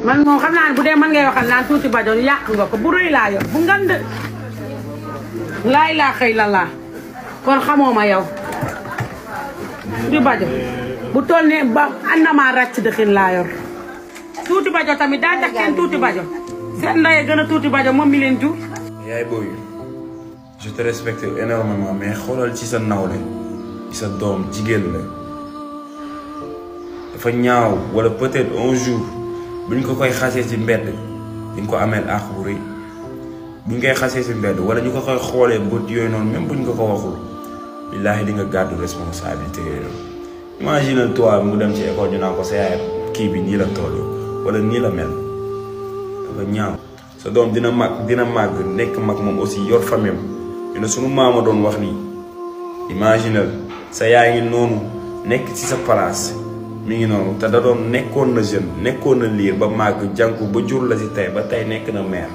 man moom xam naa ne bu dee man ngay waxal naan tuuti bajo yàq nga ko bu rëy laa yor bu ngand laay laa xëy la laa kon xamoo ma yow tuuti bajo bu toll ne ba àndamaa ràcc dëxin laa yor tuuti bajo tamit daa tax kenn tuuti bajo seen ndaye gën a tuuti bajo moom mi leen jur. yaay booy je te respecte énormément mais xoolal ci sa nawle ci sa doom jigéen la dafa ñaaw wala peut-être un jour buñ ko koy xasee ci mbedd di nga ko ameel àq bu rëy buñ koy xasee ci mbedd wala ñu ko koy xoolee bët yooyu noonu même buñ ko ko waxul billaahi di nga gàddu responsabilité yooyu. imagine toi mu dem ci école ñu naan ko sa yaay kii bi nii la toll wala nii la mel dafa ñaaw. sa doom dina màgg nekk mag moom aussi yor famille ñu ne sunu maama doon wax nii imagine sa yaay ngi noonu nekk ci sa place mi ngi noonu te da doon nekkoon na jeune nekkoon na liir ba màgg jànku ba jur la si tey ba tey nekk na mère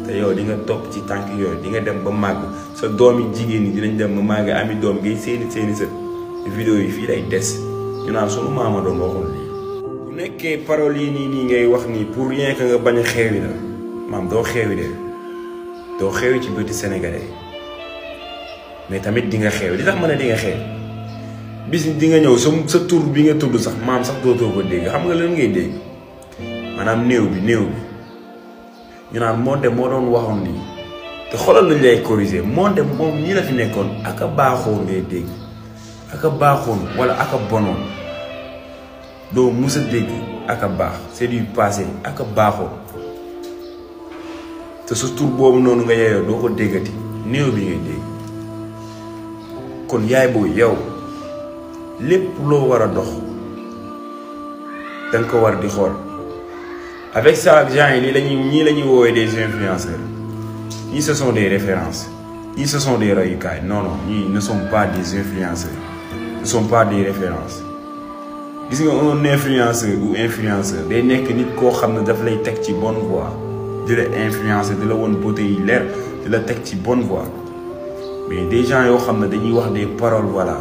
te yow di nga topp ci tànk yooyu di nga dem ba màgg sa doom yi jigéen ñi dinañ dem ba màgg ami doom ngay seeni sët vidéo yi fii lay des ñu naan sunu maama doon waxoon lii. bu nekkee paroles yi nii ngay wax nii pour rien que nga bañ a xeewi la maam doo xeewi de doo xeewi ci bëti sénégalais mais tamit di nga xeewi li tax ma ne di nga xeewi bis di nga ñëw sa tur bi nga tudd sax maam sax dootoo ko dégg xam nga lan ngay dégg maanaam néew bi ñu naan Monde moo doon waxoon lii te xoolal lañ lay corriger Monde moom ñii la fi nekkoon ak a baaxoon ngay dégg ak a baaxoon wala ak a bonoon doo mus a dégg ak a baax c'est du passé ak a baaxoon te sa tur boobu noonu nga yeeyoo doo ko déggati néew bi ngay dégg kon yaay booy yow lépp loo war a dox danga ko war di xool avec ça gens yi ñii la ñuy woowee des influenceurs ñii ce sont des références ñii ce sont des royukaay non ñii ne sont pas des influenceurs ne sont pas des références gis nga un influenceur ou influenceur day nekk nit koo xam ne daf lay teg ci bonne voie di la influencer di la woon beauté yi leer di la teg ci bonne voie mais des gens yoo xam ne dañuy wax des paroles voilà